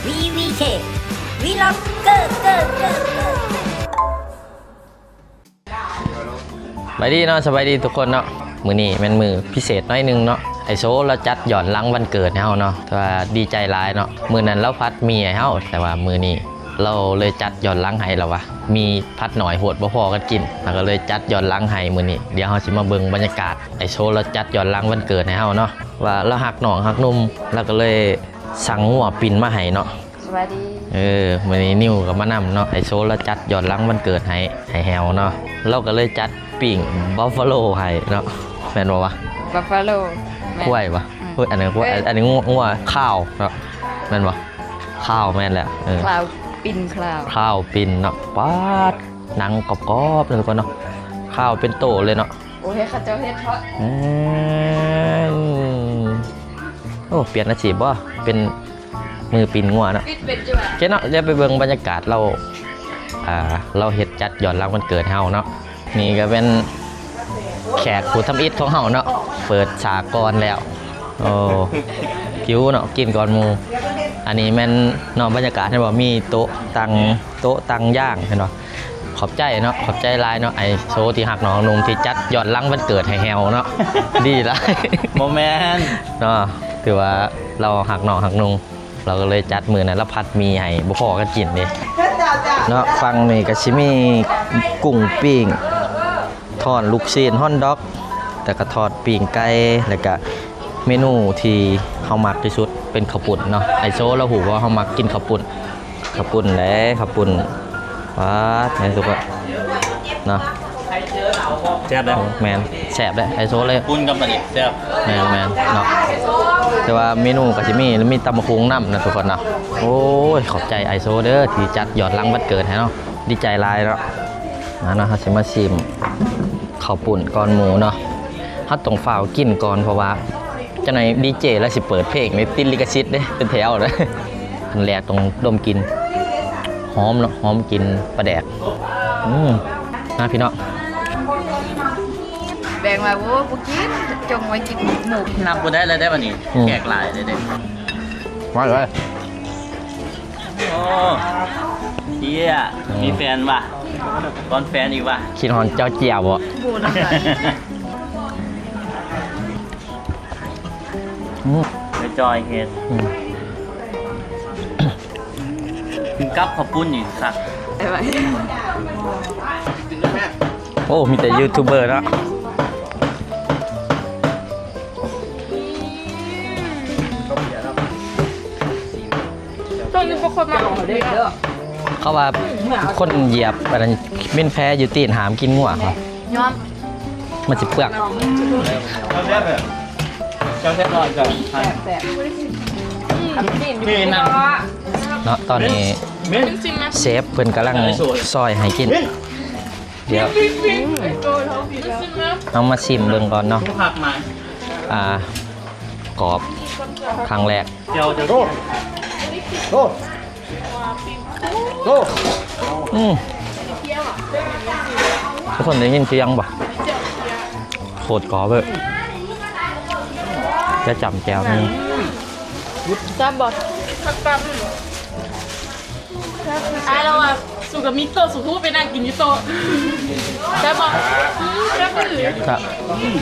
ວີວີເຄ ວີລັອກເກີ ເກີ ເກີ ເກີ. ສະບາຍດີເນາະ ສະບາຍດີທຸກຄົນເນາະ. ມື້ນີ້ແມ່ນມື້ພິເສດໜ້ອຍໜຶ່ງເນາະ. ໄອໂຊລາວຈັດຍ້ອນຫຼັງວັນເກີດໃຫ້ເຮົາເນາະ ແຕ່ວ່າດີໃຈຫຼາຍເນາະ. ມື້ນັ້ນລາວຜັດໝີ່ໃຫ້ເຮົາ ແຕ່ວ່າມື້ນີ້ລາວເລີຍຈັດຍ້ອນຫຼັງໃຫ້ລາວວ່າ ໝີ່ຜັດໜ້ອຍໂພດ ບໍ່ພໍກັນກິນ ລາວກໍເລີຍຈັດຍ້ອນຫຼັງໃຫ້ມື້ນີ້. ດຽວເຮົາຊິມາເບິ່ງບັນຍາກາດ ໄອໂຊລາວຈັດຍ້ອນຫຼັງວັນເກີດໃຫ້ເຮົາເນາະ ວ່າລາວຮັກນ້ອງຮັກໜຸ່ມ ລາວກໍເລີຍສັ່ງງົວປິ່ນມາໃຫ້ເນາະ. ສະບາຍດີ. ເອີ ມື້ນີ້ນິວກໍມານຳເນາະ. ໄອໂຊລາວຈັດຍ້ອນຫຼັງວັນເກີດໃຫ້ ໃຫ້ແຮວເນາະ. ລາວກໍເລີຍຈັດປີ້ງບັບຟາໂລໃຫ້ເນາະ ແມ່ນບໍ່ວະ? ບັບຟາໂລ ແມ່ນ. ຄວາຍວະ? ອືມ. ເອີຍ ອັນນັ້ນຄວາຍ ເອີຍ ອັນນີ້ງົວ ງົວຄາວເນາະ ແມ່ນບໍ່? ຄາວ ແມ່ນແຫຼະ. ເອີ ຄາວ ປິ່ນຄາວ ຄາວປິ່ນເນາະ. ປາດ ໜັງກອບໆ ເລີຍກ່ອນເນາະ ຄາວເປັນໂຕເລີຍເນາະ. ໂອ້ ເຮັດ ເຂົາເຈົ້າເຮັດເພາະ ອືມ ໂອ້ ປ່ຽນອາຊີບບໍ່ ເປັນມືປິ່ນງົວເນາະ. ໂອເຄເນາະ ດຽວໄປເບິ່ງບັນຍາກາດລາວ ອ່າ ລາວເຮັດຈັດຍ້ອນຫຼັງວັນເກີດເຮົາເນາະ. ນີ້ກໍເປັນແຂກຜູ້ທຳອິດຂອງເຮົາເນາະ ເປີດສາກອນແລ້ວ. ໂອ້ ຫິວເນາະ ກິນກ່ອນໝູ່. ອັນນີ້ແມ່ນເນາະ ບັນຍາກາດເຫັນບໍ່ ມີໂຕະຕັ່ງ ໂຕະຕັ່ງຢ່າງ ເຫັນບໍ່? ຂອບໃຈເນາະ ຂອບໃຈຫຼາຍເນາະ ໄອໂຊທີ່ຮັກນ້ອງໜຸ່ມທີ່ຈັດຍ້ອນຫຼັງວັນເກີດໃຫ້ແຮວເນາະ. ດີຫຼາຍ. ບໍ່ແມ່ນເນາະ ຖືວ່າລາວຮັກນ້ອງຮັກນຸ່ງ ລາວກໍເລີຍຈັດມື້ນັ້ນ ລາວຜັດໝີ່ໃຫ້ ບໍ່ພໍກັນກິນເດ້ເນາະ. ຝັ່ງນີ້ກໍຊິມີກຸ້ງປີ້ງ ທອດລູກຊີ້ນ ຮອດດອກ ແລ້ວກໍທອດປີ້ງໄກ່ ແລ້ວກໍເມນູທີ່ເຮົາມັກທີ່ສຸດເປັນເຂົ້າປຸ້ນເນາະ. ໄອໂຊລາວຮູ້ວ່າເຮົາມັກກິນເຂົ້າປຸ້ນ ເຂົ້າປຸ້ນເດ້ ເຂົ້າປຸ້ນ. ປາດ ແມ່ນສຸກເນາະ ແຊບເດ້. ແມ່ນ ແຊບເດ້ ໄອໂຊເລີຍ ປຸ້ນກັບອັນນີ້ແຊບ. ແມ່ນໆ ເນາະ ແຕ່ວ່າເມນູກໍຊິມີ ມີຕຳບັກຫຸ່ງນຳນະທຸກຄົນເນາະ. ໂອ້ຍ ຂອບໃຈໄອໂຊເດີ ທີ່ຈັດຍ້ອນຫຼັງວັນເກີດໃຫ້ເນາະ ດີໃຈຫຼາຍເນາະ. ມາເນາະ ເຮົາຊິມາຊິມເຂົ້າປຸ້ນກ່ອນໝູ່ເນາະ. ເຮົາຕ້ອງຟ້າວກິນກ່ອນ ເພາະວ່າຈັກໜ່ອຍດີເຈລາວຊິເປີດເພງນີ້ ຕິດລິຂະສິດເດ້ ເປັນແຖວເດ້. ອັນແລກຕ້ອງດົມກິ່ນ ຫອມເນາະ ຫອມກິ່ນປາແດກ. ອືມ ມາພີ່ນ້ອງ ແບ່ງວ່າ ໂອ້ ບໍ່ກິນ ຈົ່ງໄວ້ກິນໝູ່. ນັບບໍ່ໄດ້ແລ້ວເດ້ບັດນີ້ ອືມ ແຂກຫຼາຍເດ້ ມາເລີຍ. ໂອ້ ເຈ້ຍ ອືມ ມີແຟນຫວາ? ກ່ອນແຟນອີກຫວາ? ຄິດຮອດເຈົ້າເຈ້ຍບໍ່? ບໍ່ນະ. ອືມ ໄປຈ່ອຍເຮັດ ອືມ ກິນກັບເຂົ້າປຸ້ນນີ້ຄັກ. ໂອ້ ມີແຕ່ຢູທູບເບີເນາະ. ຊ່ວງນີ້ບໍ່ຄ່ອຍມັກອອກເດ. ເຂົາວ່າຄົນຢຽບອັນນັ້ນ ເມັນແພຢູ່ຕີນ ຫ້າມກິນງົວ ຍ້ອນມັນຊິເປືອກ. ເຈົ້າແຊບ ເຈົ້າແຊບ ອືມ ເນາະ. ຕອນນີ້ເຊຟເພິ່ນກຳລັງຊອຍໃຫ້ກິນ. ດຽວເຮົາມາຊິມເບິ່ງກ່ອນເນາະ. ອ່າ ກອບຄັ້ງແລກ. ໂອ້ ໂອ້ ໂອ້ ອືມ ທຸກຄົນໄດ້ຍິນສຽງບໍ່? ໂຄດກອບເລີຍ. ຈະຈ້ຳແຈ່ວນີ້. ແຊບບໍ່? ຄັກຕຳ. ອ້າຍລາວວ່າ ສູກັບມິໂຕະ ສູຄືໄປນັ່ງກິນຢູ່ໂຕະ. ແຊບບໍ່? ອືມ ແຊບອີ່ຫຼີ. ແຊບ.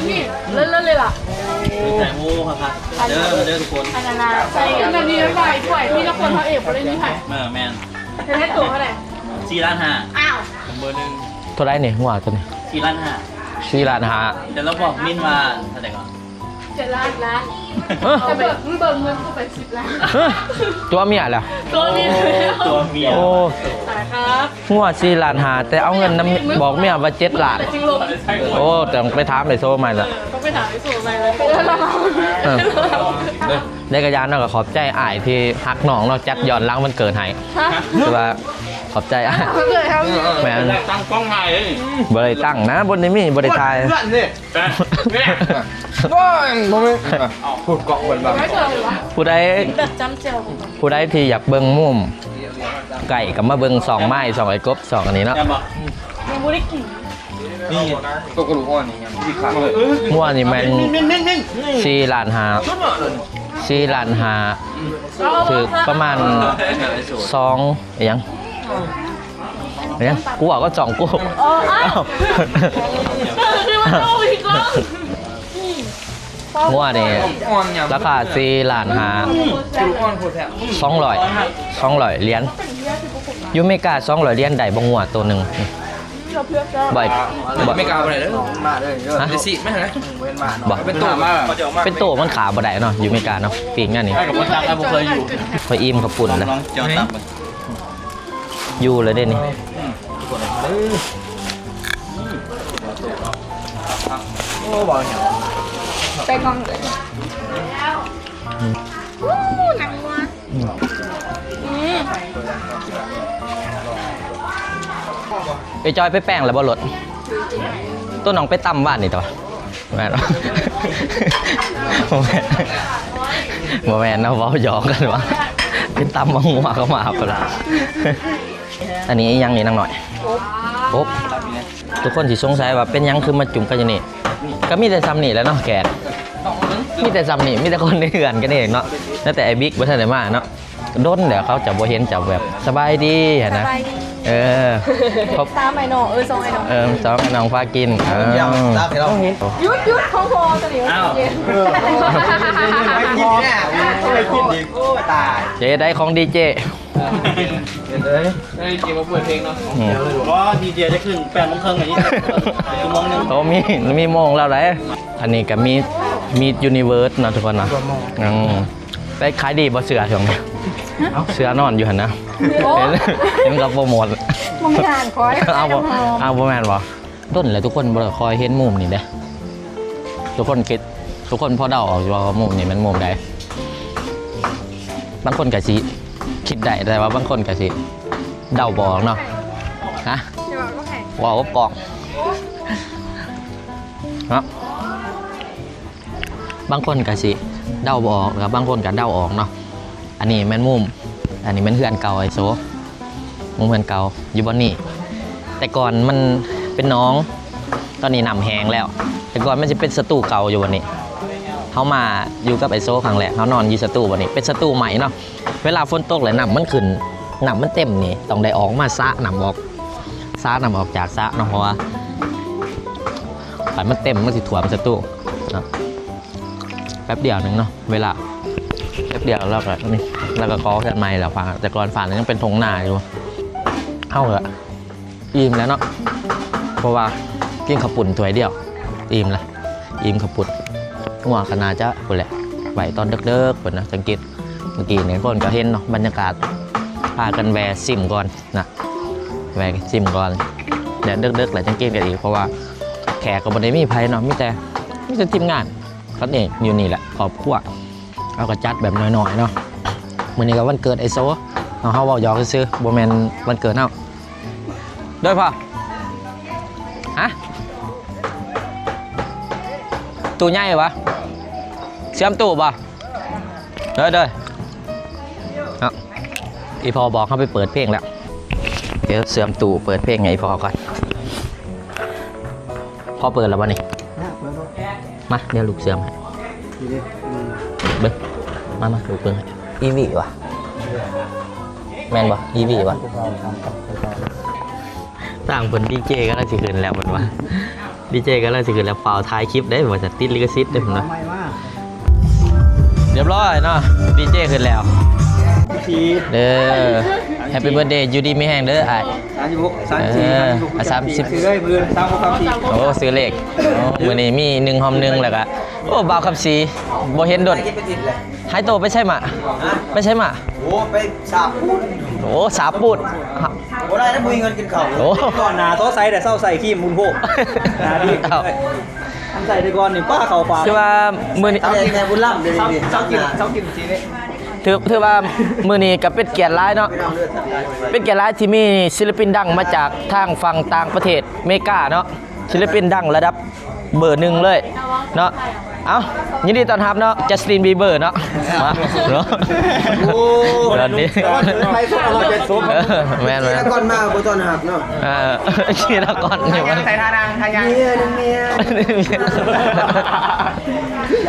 ນີ້ ເລີດໆ ເລີຍລະ. ໃສ່ໝູ່ຄັກໆ ເດີ ມາເດີທຸກຄົນ. ອັນນັ້ນນະ ໃສ່ອັນນັ້ນນີ້ຫຼາຍຖ້ວຍ ມີແຕ່ຄົນເຮົາເອງບໍ່ໄດ້ມີໃຜ. ເອີ ແມ່ນ. ເຮັດໂຕເທົ່າໃດ? ສີ່ລ້ານຫ້າ. ອ້າວ ເບີໜຶ່ງ. ເທົ່າໃດນີ້ ງົວໂຕນີ້? ສີ່ລ້ານຫ້າ. ສີ່ລ້ານຫ້າ. ແຕ່ລາວບອກມິນວ່າເທົ່າໃດກ່ອນ? ເຈັດລ້ານ. ຮະ? ແຕ່ເບິ່ງ ເບິ່ງເງິນຄືໄປສິບລ້ານ. ຮະ? ຕົວເມຍລະ? ຕົວເມຍ. ໂອ້ ຕົວເມຍ. ໂອ້ ຕາຍຄັບ. ງົວສີ່ລ້ານຫ້າ ແຕ່ເອົາເງິນນຳ ບອກເມຍວ່າເຈັດລ້ານ. ໂອ້ ຕ້ອງໄປຖາມໄອ້ໂຊໃໝ່ລະ. ເອີ ຕ້ອງໄປຖາມໄອ້ໂຊໃໝ່ລະ. ເອີ ໃດກໍຢ່າເນາະ ກໍຂອບໃຈອ້າຍທີ່ຮັກນ້ອງເນາະ ຈັດຍ້ອນຫຼັງວັນເກີດໃຫ້. ຮະ? ຄືວ່າຂອບໃຈອ້າຍ. ເອີ ແມ່ນ. ຕັ້ງກ້ອງຖ່າຍເລີຍ. ບໍ່ໄດ້ຕັ້ງນະ ບໍ່ໄດ້ມີ ບໍ່ໄດ້ຖ່າຍ. ເພື່ອນນີ້ ໂອ້ຍ ບໍ່ແມ່ນ ເອົ້າ ຜູ້ເກາະເພິ່ນວ່າ ຜູ້ໃດ ແບບຈ້ຳແຈ່ວ ຜູ້ໃດທີ່ຢາກເບິ່ງມຸມໃກ້ກໍມາເບິ່ງຊ່ອງໄມ້ ຊ່ອງໄອ້ກົບ ຊ່ອງອັນນີ້ເນາະ. ແມ່ນບໍ່? ຍັງບໍ່ໄດ້ກິນ ນີ້ ຕົວກະດູກອ່ອນນີ້ຍັງບໍ່ໄດ້ຂາຍເລີຍ. ງົວນີ້ແມ່ນສີ່ລ້ານຫ້າ. ສີ່ລ້ານຫ້າ ຖືກປະມານສອງ ອີຫຍັງ ອີຫຍັງ ກູເວົ້າກັບສອງກູ ເອີ ອ້າວ ຄືວ່າເຮົາຜິດລອງ ງົວນີ້ລາຄາສີ່ລ້ານຫ້າ ສອງຮ້ອຍ ສອງຮ້ອຍຫຼຽນ ຢູ່ເມກາສອງຮ້ອຍຫຼຽນໄດ້ບໍ່ງົວໂຕໜຶ່ງ ບໍ່ ບໍ່ ເມກາບໍ່ໄດ້ເດີ ມາເດີ ຮະ ໄດ້ຊິມານະ ບໍ່ ເປັນໂຕ ເປັນໂຕມັນຂາບໍ່ໄດ້ເນາະ ຢູ່ເມກາເນາະ ປີ້ງອັນນີ້ ຂ້ອຍກໍບໍ່ຈັກ ຂ້ອຍບໍ່ເຄີຍຢູ່ ຂ້ອຍອີ່ມເຂົ້າປຸ້ນແລ້ວ ລອງເຈົ້າຕຳເບິ່ງ ຢູ່ແລ້ວເດ້ນີ້ ໂອ້ ບໍ່ຫຍັງ ໃສ່ກ່ອງເລີຍ ອືມ ໂອ້ ໜັງງົວ ອືມ ອືມ ເອີຍ ຈອຍໄປແປງແລ້ວບໍ່ລົດ? ໂຕນ້ອງໄປຕຳວານນີ້ຕົວະ ແມ່ນບໍ່? ບໍ່ແມ່ນ ບໍ່ແມ່ນເນາະ ເວົ້າຫຍອກກັນວ່າ ໄປຕຳບັກງົວເຂົ້າມາພຸ້ນລະ. ອັນນີ້ອີ່ຫຍັງນີ້ນາງນ້ອຍ? ອົບ ອົບ. ທຸກຄົນຊິສົງໄສວ່າເປັນຫຍັງຄືມາຈຸ່ມກັນຢູ່ນີ້ ກໍມີແຕ່ຊ່ຳນີ້ແຫຼະເນາະແຂກ ມີແຕ່ຊ່ຳນີ້ ມີແຕ່ຄົນໃນເຮືອນກັນເອງເນາະ ແລ້ວແຕ່ໄອ້ບິກບໍ່ທັນໄດ້ມາເນາະ ດົນແລ້ວເຂົາຈະບໍ່ເຫັນເຈົ້າແບບສະບາຍດີຫັ້ນນະ ສະບາຍດີ ເອີ ຄົບ ຕາມໄອ້ນ້ອງ ເອີ ສອງໄອ້ນ້ອງ ເອີ ສອງໄອ້ນ້ອງພາກິນ ອ້າວ ຢຸດໆ ຂອງພໍ່ຕົວນີ້ ອ້າວ ເອີ ໄປກິນແລ້ວ ໄປກິນອີກ ໂອ້ຍ ຕາຍ ເຈໄດ້ຂອງດີເຈ ເອີ ເອີຍ ເອີຍ ເຈມາເປີດເພງເນາະ ອືມ ບໍ່ ດີເຈຈະຂຶ້ນແປດໂມງເຄິ່ງອັນນີ້ ຊົ່ວໂມງໜຶ່ງ ໂອ້ ມີ ມີໂມງແລ້ວເດ້ ອັນນີ້ກໍມີ ມີຢູນິເວີສເນາະທຸກຄົນເນາະ ອືມ ໄດ້ຂາຍດີບໍ່ເສື້ອຊ່ວງນີ້? ເສື້ອນອນຢູ່ຫັ້ນນະ ໂອ້ ເຫັນ ເຫັນເຂົາໂປຣໂມດ ບໍ່ແມ່ນຂ້ອຍ ເອົາບໍ່ ເອົາບໍ່ແມ່ນບໍ່? ດົນແລ້ວທຸກຄົນບໍ່ຄ່ອຍເຫັນມຸມນີ້ເດ້ ທຸກຄົນຄິດ ທຸກຄົນພໍເດົາອອກຢູ່ວ່າມຸມນີ້ແມ່ນມຸມໃດ ບາງຄົນກໍຊິຄິດໄດ້ ແຕ່ວ່າບາງຄົນກໍຊິເດົາບໍ່ອອກເນາະ ຮະ ເວົ້າກັບກ້ອງເນາະ. ບາງຄົນກໍຊິເດົາບໍ່ອອກ ແລ້ວບາງຄົນກໍເດົາອອກເນາະ ອັນນີ້ແມ່ນມຸມ ອັນນີ້ແມ່ນເຮືອນເກົ່າໄອ້ໂຊ ມຸມເຮືອນເກົ່າຢູ່ບ່ອນນີ້ ແຕ່ກ່ອນມັນເປັນໜອງ ຕອນນີ້ນ້ຳແຫ້ງແລ້ວ ແຕ່ກ່ອນມັນຊິເປັນສະຕູເກົ່າຢູ່ບ່ອນນີ້ ເຮົາມາຢູ່ກັບໄອ້ໂຊຄັ້ງແລກ ເຮົານອນຢູ່ສະຕູບ່ອນນີ້ ເປັນສະຕູໃໝ່ເນາະ ເວລາຝົນຕົກແລ້ວນ້ຳມັນຂຶ້ນ ນ້ຳມັນເຕັມນີ້ ຕ້ອງໄດ້ອອກມາສະນ້ຳອອກ ສະນ້ຳອອກຈາກສະເນາະ ເພາະວ່າຄັນມັນເຕັມມັນຊິຖ້ວມສະຕູເນາະ ແປັບດຽວໜຶ່ງເນາະ ເວລາແປັບດຽວ ແລ້ວກໍນີ້ ແລ້ວກໍກໍ່ເຮືອນໃໝ່ແລ້ວ ແຕ່ກ່ອນຟາກນັ້ນຍັງເປັນທົ່ງນາຢູ່ ເຮົາກໍອີ່ມແລ້ວເນາະ ເພາະວ່າກິນເຂົ້າປຸ້ນຖ້ວຍດຽວ ອີ່ມລະ ອີ່ມເຂົ້າປຸ້ນ ງົວກໍໜ້າຈະພຸ້ນແຫຼະ ໄວ້ຕອນເດິກໆ ພຸ້ນນະ ຈັ່ງກິນ ເມື່ອກີ້ນີ້ຄົນກໍເຫັນເນາະ ບັນຍາກາດ ພາກັນແວ່ຊິມກ່ອນ ນະ ແວ່ຊິມກ່ອນ ແລ້ວເດິກໆ ແລ້ວຈັ່ງກິນກັນອີກ ເພາະວ່າແຂກກໍບໍ່ໄດ້ມີໃຜເນາະ ມີແຕ່ ມີແຕ່ທີມງານກັນເອງຢູ່ນີ້ແຫຼະ ຄອບຄົວ ເຮົາກໍຈັດແບບນ້ອຍໆ ເນາະ ມື້ນີ້ກໍວັນເກີດໄອ້ໂຊ ເຮົາ ເຮົາເວົ້າຫຍອກຊື່ໆ ບໍ່ແມ່ນວັນເກີດເຮົາ ໂດຍພໍ່ ຮະ ຕູ້ໃຫຍ່ຫວາ ເຊື່ອມຕູ້ບໍ່? ເດີ ເດີ ເນາະ ອີ່ພໍ່ບອກເຮົາໄປເປີດເພງແລ້ວ ດຽວເຊື່ອມຕູ້ເປີດເພງໃຫ້ອີ່ພໍ່ກ່ອນ ພໍ່ເປີດແລ້ວບໍ່ນີ້? ມາ ດຽວລູກເຊື່ອມໃຫ້ ເບິ່ງ ມາ ມາ ລູກເບິ່ງໃຫ້ ອີວີຫວາ ແມ່ນບໍ່? ອີວີຫວາ? ທາງເພິ່ນ ດີເຈກຳລັງຊິຂຶ້ນແລ້ວເພິ່ນວ່າ ດີເຈກຳລັງຊິຂຶ້ນແລ້ວ ຟ້າວຖ່າຍຄລິບເດ້ ວ່າຈະຕິດລິຂະສິດເດ້ເພິ່ນວ່າ ຮຽບຮ້ອຍເນາະ ດີເຈຂຶ້ນແລ້ວ ເດີ Happy birthday ຢູ່ດີມີແຮງເດີອ້າຍ ສາມສິບຫົກ ສາມສິບສີ່ ເອີ ສາມສິບຫົກ ສາມສິບສີ່ ຊື້ເລີຍມື້ອື່ນ ສາມຫົກ ສາມສີ່ ໂອ້ ຊື້ເລກ ໂອ້ ມື້ນີ້ມີໜຶ່ງຫອມໜຶ່ງ ແລ້ວກະ ໂອ້ ບ່າວຄຳສີ ບໍ່ເຫັນດົນ ຫາຍໂຕໄປໃສມາ? ຮະ? ໄປໃສມາ? ໂອ້ ໄປສາບປູດ ໂອ້ ສາບປູດ ບໍ່ໄດ້ນະ ບໍ່ມີເງິນກິນເຂົ້າ ໂອ້ ກ່ອນໜ້າຊໍໃສແຕ່ເຊົ້າໃສ່ຄຣີມບຸນໂພກ ໜ້າດີ ເອົາ ອັນໃສ່ແຕ່ກ່ອນນີ້ປ້າເຂົ້າປາກ ຄືວ່າມື້ນີ້ ເຊົາກິນແມ່ບຸນລຳ ດຽວນີ້ ເຊົາກິນ ເຊົາກິນຊີ້ນີ້ ຖື ຖືວ່າມື້ນີ້ກໍເປັນກຽດຫຼາຍເນາະ ເປັນກຽດຫຼາຍທີ່ມີສິລະປິນດັງມາຈາກທາງຝັ່ງຕ່າງປະເທດ ເມກາເນາະ ສິລະປິນດັງລະດັບເບີໜຶ່ງເລີຍເນາະ ເອົ້າ ຍິນດີຕ້ອນຮັບເນາະ Justin Bieber ເນາະ ມາເນາະ ໂອ້ ຕອນນີ້ ໄລສົດເອົາເອົາໃຈສົມ ເອີ ແມ່ນໆ ແລ້ວກ່ອນມາບໍ່ຕ້ອນຮັບເນາະ ເອີ ຊີລະກອນຢູ່ ໃສ່ທ່ານາງ ທ່ານາງ ເມຍ ເມຍ ເມຍ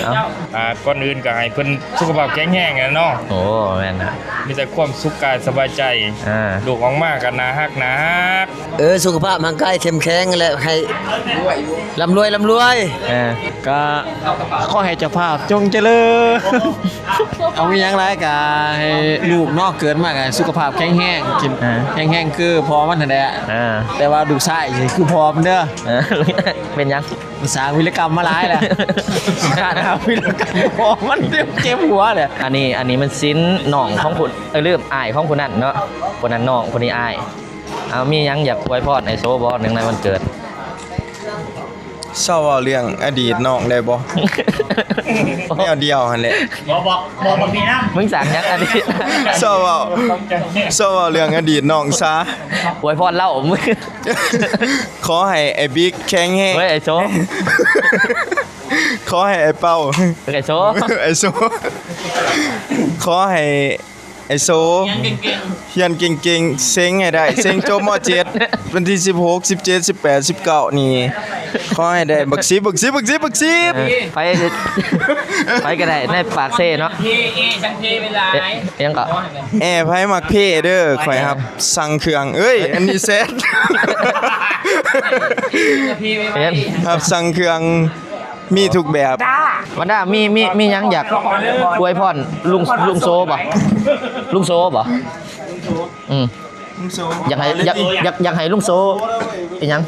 ເອົ້າ ອ່າ ກ່ອນອື່ນກໍໃຫ້ເພິ່ນສຸຂະພາບແຂງແຮງແຫຼະເນາະ. ໂອ້ ແມ່ນນະ ມີແຕ່ຄວາມສຸກກາຍສະບາຍໃຈ. ອ່າ ລູກອອກມາກໍໜ້າຮັກ ໜ້າຮັກ. ເອີ ສຸຂະພາບຮ່າງກາຍເຂັ້ມແຂງ ແລະ ໃຫ້ລ່ຳລວຍ ລ່ຳລວຍ. ເອີ ກໍຂໍໃຫ້ເຈົ້າພາບຈົ່ງຈະເລີນ. ເອົາ ມີຫຍັງຫຼາຍ ກໍໃຫ້ລູກເນາະ ເກີດມາກໍໃຫ້ສຸຂະພາບແຂງແຮງ ເອີ ແຂງແຮງຄືພໍ່ມັນຫັ້ນແຫຼະ. ເອີ ແຕ່ວ່າລູກຊາຍຊິຄືພໍ່ມັນເດີ. ເອີ ເປັນຫຍັງ? ມັນສ້າງວິລະກຳມາຫຼາຍແລ້ວ. ຂ້ານຫາວິລະກຳພໍ່ມັນ ເຈັບຫົວແຫຼະ. ອັນນີ້ ອັນນີ້ມັນສິນນ້ອງຂອງຜູ້ ເອີ ລືມ ອ້າຍຂອງຜູ້ນັ້ນເນາະ. ຜູ້ນັ້ນນ້ອງ ຜູ້ນີ້ອ້າຍ. ເອົາ ມີຫຍັງຢາກອວຍພອນອ້າຍໂຊບໍ່ເນື່ອງໃນວັນເກີດ? ເຊົາເວົ້າເລື່ອງອະດີດນ້ອງໄດ້ບໍ່? ແນວດຽວຫັ້ນແຫຼະ. ບອກ ບອກ ບອກບັກນີ້ນຳ. ມຶງສ້າງຫຍັງອະດີດ? ເຊົາເວົ້າ ເຊົາເວົ້າເລື່ອງອະດີດນ້ອງຊາ. ອວຍພອນເລົ່າ. ຂໍໃຫ້ອ້າຍບິກແຂງແຮງ. ເຮີ້ຍ ອ້າຍໂຊ. ຂໍໃຫ້ອ້າຍເປົາ. ເຮີ້ຍ ອ້າຍໂຊ. ອ້າຍໂຊ. ຂໍໃຫ້ ໄອໂຊ ຮຽນເກັ່ງໆ ຮຽນເກັ່ງໆ ເສັງໃຫ້ໄດ້ ເສັງຈົບ ມໍເຈັດ ວັນທີສິບຫົກ ສິບເຈັດ ສິບແປດ ສິບເກົ້າ ນີ້ ຂໍໃຫ້ໄດ້ບັກສິບ ບັກສິບ ບັກສິບ ບັກສິບ. ເອີ ໄປ ໄປກໍໄດ້ໃນປາກເຊເນາະ. ເພ ເອ ຈັ່ງເພເວລາ ເອ ຫຍັງເກາະ ແອ ໃຜມັກເພເດີ ຂ້ອຍຮັບສັ່ງເຄື່ອງ ເອີຍ ອັນນີ້ແຊດ ເພເວລາ ຮັບສັ່ງເຄື່ອງ ມີທຸກແບບ. ບັນດາ ມີ ມີ ມີຫຍັງຢາກອວຍພອນລຸງ ລຸງໂຊບໍ່? ລຸງໂຊບໍ່? ອືມ ລຸງໂຊ ຢາກໃຫ້ ຢາກ ຢາກ ຢາກໃຫ້ລຸງໂຊອີ່ຫຍັງ?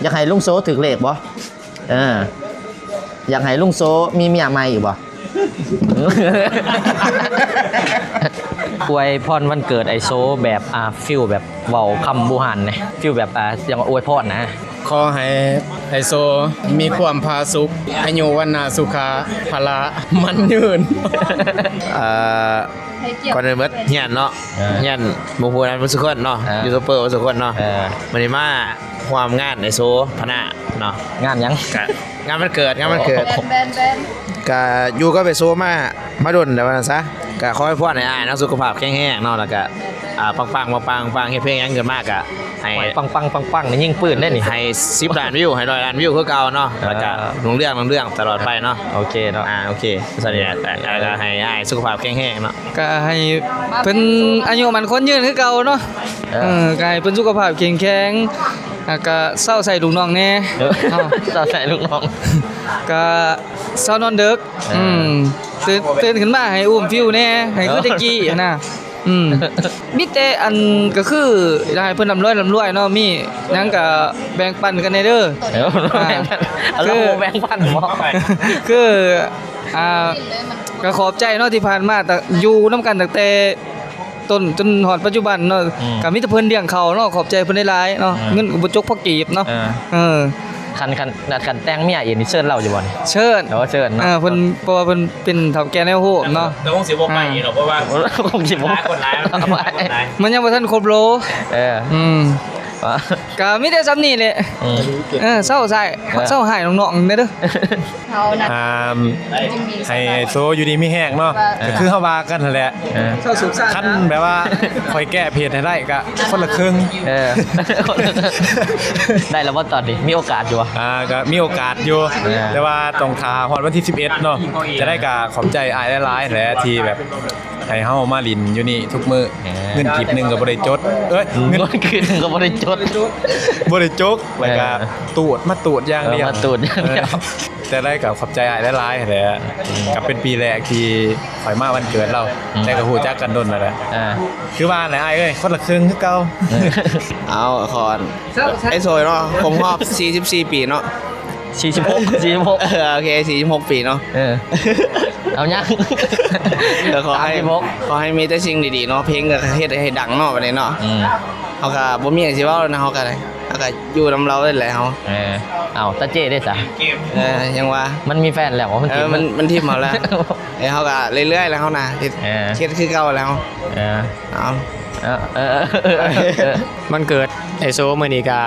ຢາກໃຫ້ລຸງໂຊຖືກເລກບໍ່? ເອີ ຢາກໃຫ້ລຸງໂຊມີເມຍໃໝ່ອີກບໍ່? ອວຍພອນວັນເກີດໄອໂຊແບບ ອ່າ ຟີລແບບເວົ້າຄຳບູຮານແດ່ ຟີລແບບ ອ່າ ຈັ່ງວ່າອວຍພອນນະ. ຂໍໃຫ້ໄອໂຊມີຄວາມຜາສຸກ ອາຍຸວັນນະສຸຂະພະລະໝັ້ນຍືນ. ເອີ ກ່ອນອື່ນໝົດຮຽນເນາະ ເອີ ຮຽນໝູ່ຄູ່ນຳເບິດສູ່ຄົນເນາະ ເອີ ຢູທູບເບີເບິດສູ່ຄົນເນາະ ເອີ ມື້ນີ້ມາຮ່ວມງານໄອໂຊພະນະເນາະ. ງານຫຍັງ? ກະ ງານວັນເກີດ ງານວັນເກີດ ແບນ ແບນ ແບນ ກະຢູ່ກັບໄອໂຊມາ ມາດົນແລ້ວວ່າຊັ້ນຊະ ກະຂໍອວຍພອນໃຫ້ອ້າຍເນາະ ສຸຂະພາບແຂງແຮງເນາະ ແລ້ວກະ ອ່າ ປັງໆ ປັງໆ ເຮັດເພງຫຍັງຂຶ້ນມາກະໃຫ້ ໂອ້ຍ ປັງໆ ປັງໆ ນີ້ຍິງປືນເດ້ນີ້ ໃຫ້ສິບລ້ານວິວ ໃຫ້ຮ້ອຍລ້ານວິວຄືເກົ່າເນາະ ເອີ ແລ້ວກະຮຸ່ງເຮືອງ ຮຸ່ງເຮືອງຕະຫຼອດໄປເນາະ. ໂອເຄເນາະ ອ່າ ໂອເຄ ຊັ້ນນີ້ແຫຼະ ແລ້ວກະໃຫ້ອ້າຍສຸຂະພາບແຂງແຮງເນາະ ກະໃຫ້ເພິ່ນອາຍຸໝັ້ນຂວັນຍືນຄືເກົ່າເນາະ. ເອີ ເອີ ກະໃຫ້ເພິ່ນສຸຂະພາບເຂັ້ມແຂງ ແລ້ວກະເຊົາໃສ່ລູກນ້ອງແດ່ ເອີ ເນາະ ເຊົາໃສ່ລູກນ້ອງ ກະເຊົານອນເດິກ ເອີ ອືມ ຕື່ນ ຕື່ນຂຶ້ນມາໃຫ້ອຸ້ມຟິວແດ່ ໃຫ້ຄືແຕ່ກີ້ຫັ້ນນະ. ອືມ ມີແຕ່ອັນ ກໍຄືຢາກໃຫ້ເພິ່ນລ່ຳລວຍ ລ່ຳລວຍເນາະ ມີຫຍັງກໍແບ່ງປັນກັນແດ່ເດີ. ເອີ ອ່າ ແບ່ງປັນ ເອົາ ຄື ແບ່ງປັນບໍ? ຄື ອ່າ ກໍຂອບໃຈເນາະ ທີ່ຜ່ານມາ ຕະ ຢູ່ນຳກັນຕັ້ງແຕ່ ຕົ້ນຈົນຮອດປັດຈຸບັນເນາະ ອືມ ກໍມີແຕ່ເພິ່ນລ້ຽງເຂົ້າເນາະ ຂອບໃຈເພິ່ນຫຼາຍໆເນາະ ອືມ ເງິນກໍບໍ່ຈົກພໍກີບເນາະ. ເອີ ເອີ ຄັນ ຄັນ ຄັນແຕ່ງເມຍອີກນີ້ເຊີນລາວຢູ່ບໍ່ນີ້? ເຊີນ ໂອ້ ເຊີນເນາະ ເອີ ເພິ່ນ ເພາະວ່າເພິ່ນເປັນເຖົ້າແກ່ແນວໂຮມເນາະ ແຕ່ຄົງຊິບໍ່ໄປ ອ່າ ດອກ ເພາະວ່າ ຄົງຊິບໍ່ ຫຼາຍຄົນຫຼາຍ ມັນຍັງບໍ່ທັນຄົບໂລ. ເອີ ອືມ ກໍມີແຕ່ສ່ຳນີ້ແຫຼະ ອືມ ເອີ ເຊົາໃສ່ ເອີ ເຊົາໃຫ້ນ້ອງໆແດ່ເດີ. ເຮົານະ ອ່າ ໃຫ້ໂຊຢູ່ດີມີແຮງເນາະ ເອີ ກໍຄືເຮົາວ່າກັນຫັ້ນແຫຼະ ເອີ ຄັນແບບວ່າຂ້ອຍແກ້ເພດໃຫ້ໄດ້ກໍຄົນລະເຄິ່ງ ເອີ ໄດ້ແລ້ວບໍ່ຕອນນີ້ ມີໂອກາດຢູ່ບໍ່? ອ່າ ກໍມີໂອກາດຢູ່ ເອີ ແຕ່ວ່າຕ້ອງຖ້າຮອດວັນທີສິບເອັດເນາະ ຈະໄດ້ກໍຂອບໃຈອ້າຍຫຼາຍໆແຫຼະ ທີ່ແບບ ໃຫ້ເຮົາມາຫຼິ້ນຢູ່ນີ້ທຸກມື້ ເອີ ເງິນກີບໜຶ່ງກໍບໍ່ໄດ້ຈົດ ເອີຍ ເງິນ ເງິນກີບໜຶ່ງກໍບໍ່ໄດ້ຈົດ ບໍ່ໄດ້ຈົກ ແລ້ວກໍ ເອີ ຕູດ ມາຕູດຢ່າງດຽວ ເອີ ມາຕູດຢ່າງດຽວ ເອີ ແຕ່ໃດກໍຂອບໃຈອ້າຍຫຼາຍໆແຫຼະ ກໍເປັນປີແລກທີ່ຂ້ອຍມາວັນເກີດລາວ ອືມ ແຕ່ກໍຮູ້ຈັກກັນດົນແລ້ວແຫຼະ ອ່າ ຄືວ່າແຫຼະອ້າຍເອີຍ ຄົນລະເຄິ່ງຄືເກົ່າ ເອີ ເອົາ ຂໍ ໄອ້ໂຊຍເນາະ ຄົບຮອບສີ່ສິບສີ່ປີເນາະ ສີ່ສິບຫົກ ສີ່ສິບຫົກ ເອີ ໂອເຄ ສີ່ສິບຫົກປີເນາະ ເອີ ເອົາຍັງ ກໍຂໍໃຫ້ ສາມສິບຫົກ ຂໍໃຫ້ມີແຕ່ສິ່ງດີໆເນາະ ເພງກໍເຮັດໃຫ້ດັງເນາະ ບັດນີ້ເນາະ ອືມ ເຮົາກໍບໍ່ມີຫຍັງຊິເວົ້າແລ້ວນະ ເຮົາກໍ ເຮົາກໍຢູ່ນຳລາວນີ້ແຫຼະເຮົາ ເອີ ເອົາ ຕາເຈ້ເດ້ສະ ເອີ ຍັງວ່າ ມັນມີແຟນແລ້ວບໍ່? ມັນ ເອີ ຖິ້ມ ມັນ ມັນຖິ້ມເຮົາແລ້ວ ເອີ ເຮົາກໍເລື້ອຍໆແລ້ວເຮົານະ ເຮັດ ເອີ ເຮັດຄືເກົ່າແລ້ວ ເອີ ເອົາ ເອີ ເອີ ວັນເກີດອ້າຍໂຊມື້ນີ້ກໍ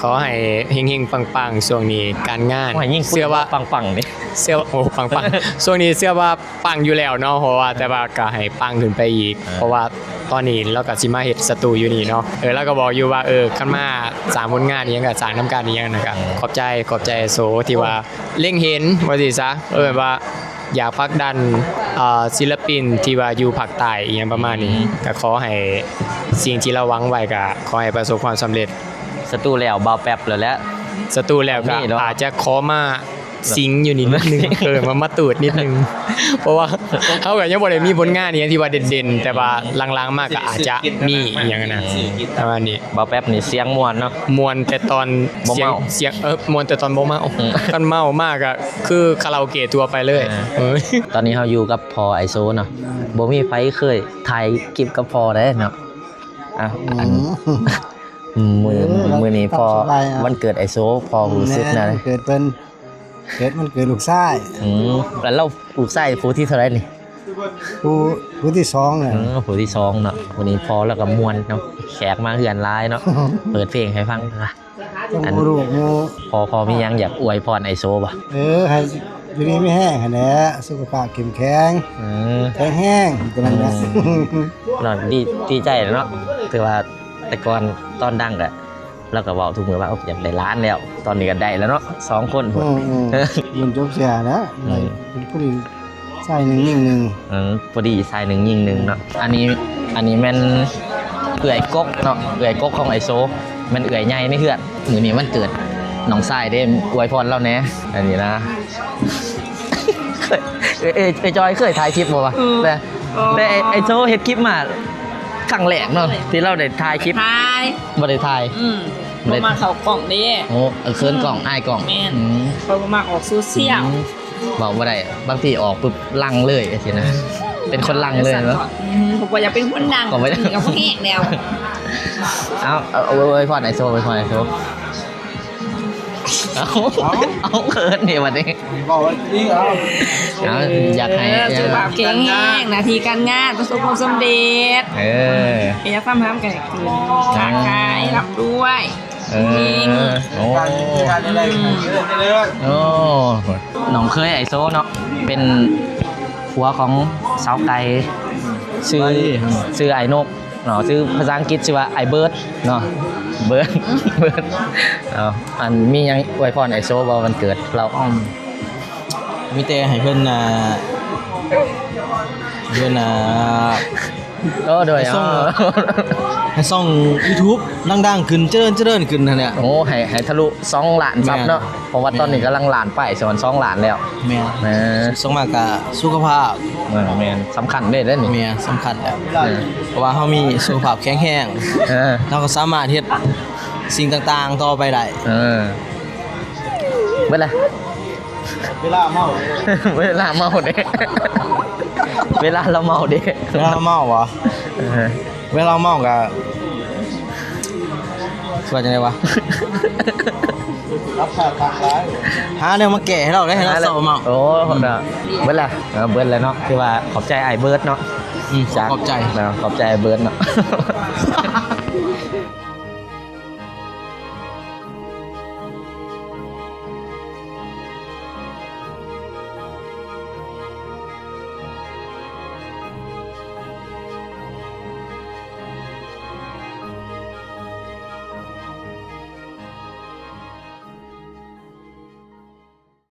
ຂໍໃຫ້ເຮັງໆປັງໆ ຊ່ວງນີ້ການງານ ໂອ້ຍ ຍິ່ງເຊື່ອວ່າປັງໆນີ້ ເຊື່ອວ່າ ໂອ້ ປັງໆ ຊ່ວງນີ້ເຊື່ອວ່າປັງຢູ່ແລ້ວເນາະ ເພາະວ່າ ແຕ່ວ່າກໍໃຫ້ປັງຂຶ້ນໄປອີກ ເອີ ເພາະວ່າ ຕອນນີ້ລາວກໍຊິມາເຮັດສະຕູຢູ່ນີ້ເນາະ. ເອີ ລາວກໍບອກຢູ່ວ່າ ເອີ ຄັນມາສ້າງຜົນງານອີ່ຫຍັງກໍສ້າງນຳກັນອີ່ຫຍັງນະ ກໍຂອບໃຈ ຂອບໃຈໂສທີ່ວ່າເລັງເຫັນວ່າຊີ້ຊະ. ເອີ ແບບວ່າຢາກຜັກດັນ ເອີ ສິລະປິນທີ່ວ່າຢູ່ພາກໃຕ້ອີ່ຫຍັງປະມານນີ້ ກໍຂໍໃຫ້ສິ່ງທີ່ລາວຫວັງໄວ້ກໍຂໍໃຫ້ປະສົບຄວາມສຳເລັດ. ສະຕູແລ້ວ ບ່າວແປັບແລ້ວແຫຼະ ສະຕູແລ້ວກໍອາດຈະຂໍມາ ສິງຢູ່ນີ້ນິດໜຶ່ງ ເອີ ມາ ມາຕູດນິດໜຶ່ງ ເພາະວ່າເຮົາກໍຍັງບໍ່ໄດ້ມີຜົນງານອີ່ຫຍັງທີ່ວ່າເດັ່ນໆ ແຕ່ວ່າຫຼັງໆມາກໍອາດຈະມີອີ່ຫຍັງນະ ປະມານນີ້. ບ່າວແປັບນີ້ສຽງມ່ວນເນາະ ມ່ວນແຕ່ຕອນບໍ່ເມົາ ສຽງ ເອີ ມ່ວນແຕ່ຕອນບໍ່ເມົາ ອືມ ຄັນເມົາມາກໍຄືຄາຣາໂອເກະທົ່ວໄປເລີຍ. ເອີ ເອີ ຕອນນີ້ເຮົາຢູ່ກັບພໍ່ໄອໂຊເນາະ ບໍ່ມີໃຜເຄີຍຖ່າຍຄລິບກັບພໍ່ໄດ້ເນາະ. ອ່ະ ອືມ ອັນ ມື້ ເອີ ມື້ນີ້ພໍ່ ວັນເກີດໄອໂຊ ພໍ່ຮູ້ສຶກແນວໃດ? ເກີດເພິ່ນ ເກີດ ວັນເກີດລູກຊາຍ. ອືມ ແລ້ວລູກຊາຍຜູ້ທີເທົ່າໃດນີ້? ຜູ້ ຜູ້ທີສອງແຫຼະ. ເອີ ຜູ້ທີສອງເນາະ. ມື້ນີ້ພໍ່ລາວກໍມ່ວນເນາະ ແຂກມາເຮືອນຫຼາຍເນາະ ເປີດເພງໃຫ້ຟັງ. ອັນ ພໍ່ ພໍ່ມີຫຍັງຢາກອວຍພອນໄອໂຊບໍ່? ເອີ ໃຫ້ຢູ່ດີມີແຮງຫັ້ນແຫຼະ ສຸຂະພາບເຂັ້ມແຂງ ເອີ ແຂງແຮງ ເທົ່ານັ້ນແຫຼະ. ອືມ ເນາະ ດີ ດີໃຈແຫຼະເນາະ ຖືວ່າແຕ່ກ່ອນຕອນດັງກະ ລາວກໍເວົ້າທຸກມື້ວ່າ ໂອ້ ຢາກໄດ້ຫຼານແລ້ວ ຕອນນີ້ກໍໄດ້ແລ້ວເນາະ ສອງຄົນພຸ້ນ. ອືມໆ ມັນຈົບເສຍແລ້ວ ອືມ ໄດ້ເປັນຜູ້ດີ ຊາຍໜຶ່ງຍິງໜຶ່ງ. ເອີ ພໍດີຊາຍໜຶ່ງຍິງໜຶ່ງເນາະ. ອັນນີ້ ອັນນີ້ແມ່ນເອື້ອຍກົກເນາະ ເອື້ອຍກົກຂອງໄອໂຊ ແມ່ນເອື້ອຍໃຫຍ່ໃນເຮືອນ. ມື້ນີ້ວັນເກີດນ້ອງຊາຍເດ້ ອວຍພອນລາວແດ່. ອັນນີ້ນະ ເອີ ເອີ ເອີ ຈອຍເຄີຍຖ່າຍຄລິບບໍ່ວະ? ອືມ ແຕ່ ແຕ່ໄອ ໄອໂຊເຮັດຄລິບມາຄັ້ງແລກເນາະ ທີ່ລາວໄດ້ຖ່າຍຄລິບ. ຖ່າຍ ບໍ່ໄດ້ຖ່າຍ. ອືມ ບໍ່ໄດ້ ເພາະວ່າເຂົ້າກ້ອງເດ້. ໂອ້ ເອີ ເຂີນກ້ອງ ອາຍກ້ອງ. ແມ່ນ ອືມ ຂ້ອຍບໍ່ມັກອອກໂຊຊຽວ. ອືມ ເວົ້າບໍ່ໄດ້ ບາງທີອອກປຶບລັງເລີຍຊີ້ນະ ເປັນຄົນລັງເລີຍເນາະ. ອືມ ຂ້ອຍບໍ່ຢາກເປັນຄົນດັງ ຂ້ອຍບໍ່ຢາກ ກໍບໍ່ແຮງແລ້ວ. ເອົາ ເອົາ ອວຍພອນໄອໂຊ ອວຍພອນໄອໂຊ. ເອົາ ເອົາ ເຂີນນີ້ບັດນີ້ ເວົ້າດີເອົາ ເອົາ ຢາກໃຫ້ ເອີ ສຸຂະພາບແຂງແຮງ ໜ້າທີ່ການງານປະສົບຄວາມສຳເລັດ. ເອີ ໃຫ້ຢາກທຳຫາມການໃຫ້ຂຶ້ນ ຄ້າຂາຍ ຮ່ຳລວຍ. ເອີ ໂອ້ ການເງິນການເລື່ອນ ອືມ ໂອ້ ນ້ອງເຂີຍໄອໂຊເນາະ ເປັນຜົວຂອງສາວໄກ່ ຊື່ ຊື່ອ້າຍນົກເນາະ ຊື່ພາສາອັງກິດຊື່ວ່າອ້າຍເບີດເນາະ ເບີດ ເບີດ. ເອົາ ອັນ ມີຫຍັງອວຍພອນໄອໂຊບໍ່ວັນເກີດລາວ? ອືມ ມີແຕ່ໃຫ້ເພິ່ນ ອ່າ ເພິ່ນ ອ່າ ໂອ້ ໂດຍ ໃຫ້ຊ່ອງ ເອົາ ໃຫ້ຊ່ອງຢູທູບດັງໆຂຶ້ນ ຈະເລີນ ຈະເລີນຂຶ້ນຫັ້ນແຫຼະ. ໂອ້ ໃຫ້ ໃຫ້ທະລຸສອງລ້ານຊັບເນາະ. ແມ່ນ ເພາະວ່າຕອນນີ້ກຳລັງລ້ານປາຍ ຊິຮອດສອງລ້ານແລ້ວ. ແມ່ນ ເອີ ສ່ວນມາກກະສຸຂະພາບ. ເອີ ແມ່ນ ສຳຄັນເດ້ ເດ້ນີ້. ແມ່ນ ສຳຄັນແຫຼະ. ເອີ ເພາະວ່າເຮົາມີສຸຂະພາບແຂງແຮງ ເອີ ເຮົາກໍສາມາດເຮັດສິ່ງຕ່າງໆຕໍ່ໄປໄດ້. ເອີ ເບິດລະ. ເວລາເມົາ ເວລາເມົາເດ້ ເວລາລາວເມົາເດ້ ເວລາລາວເມົາຫວາ? ເອີ ເວລາລາວເມົາກະ ວ່າຈັ່ງໃດຫວາ? ຮັບຄ່າທາງຫຼາຍ ຫາແນວມາແກ້ໃຫ້ລາວໄດ້ ໃຫ້ລາວເຊົາເມົາ. ໂອ້ ອືມ ເບິດລະ. ເອີ ເບິດແລ້ວເນາະ ຄືວ່າຂອບໃຈອ້າຍເບີດເນາະ. ອືມ ຈາກ ຂອບໃຈ ເນາະ ຂອບໃຈອ້າຍເບີດເນາະ.